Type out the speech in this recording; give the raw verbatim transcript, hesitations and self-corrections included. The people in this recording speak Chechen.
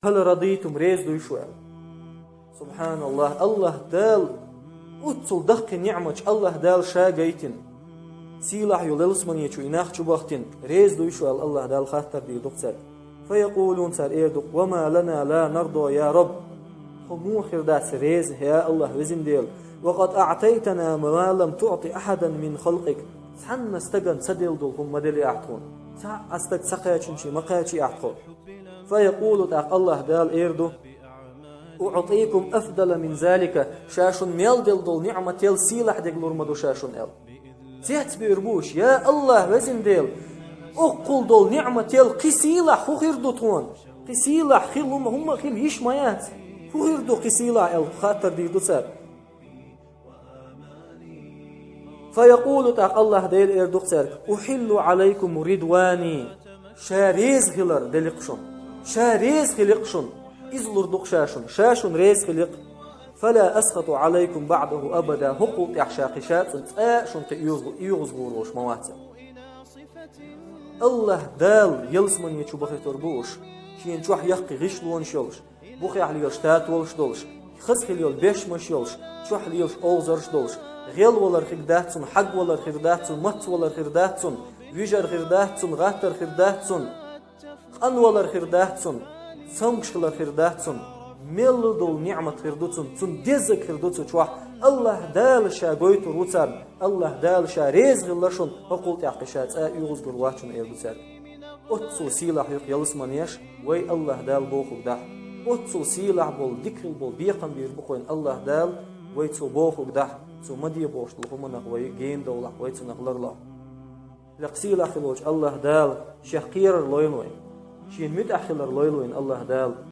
هل رضيتم, реза дуй шу аьлла. СубхьаналлахӀ, АллахӀ Дала оццул даккхий ниӀматаш АллахӀ Дала ша гайтина. Сийлахь йолу ялсаманечу и нах чу бахийтина, реза дуй шу аьлла, АллахӀ Дала хаттар дийр ду-кх цаьрга. فيقولون, цара эр ду-кх: وما لنا لا نرضى يا رب. Тхо муха хир дац реза, я АллахӀ, везан Дела? وقد أعطيتنا ما لم تعط أحدا من خلقك. Цхьанна стагана ца делла долу хӀума ма делли ахь тхуна. Цхьа а стаг ца кхачийначохь ма кхачий ахь тхо. فيقول, тӀаккха АллахӀ Дала эр ду: أعطيكم أفضل من ذلك, ша шуна мел делла долу ниӀмател сийлахь дерг лур ма ду ша шуна аьлла. Цецбийр бу уьш: я АллахӀ, везан Дела, оккхул долу ниӀмател кхин сийлахь хӀун хир ду тхуна? Кхин сийлахь хила хӀума, хӀума хила йиш ма яц. ХӀун хир ду кхин сийлахь аьлла, хаттар дийр ду цара. فيقول, тӀаккха АллахӀ Дела эр ду-кх цаьрга: أحل عليكم رضواني. Ша реза хилар делли-кх шуна. Ша реза хили-кх шуна. Иза лур ду-кх ша шуна. Ша шуна реза хили-кх. فلا أسخط عليكم بعده أبدا. ХӀокхул тӀаьхьа ша кхин ша а цунна цкъа а шуна кхин оьгӀаз-, оьгӀазгӀур волуш ма вац. АллахӀ Дала ялсамане чу бахийтур бу уьш, шена чохь яккхий гӀишлонаш йолуш, бухехь лелаш татолаш долуш, хаза хила йолу бешмаш йолуш, чохь лелаш овзарш долуш, гӀелвалар хир дац цунна, хьагвалар хир дац цунна, мацвалар хир дац цунна, вижар хир дац цунна, гӀаттар хир дац цунна, къанвалар хир дац цунна, цомгуш хилар хир дац цунна, мел долу ниӀмат хир ду цунна, цунна деззарг хир ду цу чохь. АллахӀ Дала ша гойтур ву царна, АллахӀ Дала ша реза хилла шуна, хӀокхул тӀаьхьа кхин ша цкъа а оьгӀазгӀур вац шуна эр ду цаьрга. Оццул сийлахь ю-кх ялсаманеш, вай АллахӀ Дала бохург дахь. Оццул сийлахь болу, дика хила болу бекхам бийр бу-кх вайна АллахӀ Дала, вай Цо бохург дахь, Цо ма де бохуш долу хӀуманах вай гена довлахь, вай цунах ларлахь. Лекха сийлахь хилочу АллахӀ Дала Шех кхерар лойла вайна. Шена муьтӀахь хилар лойла вайна АллахӀ Дала.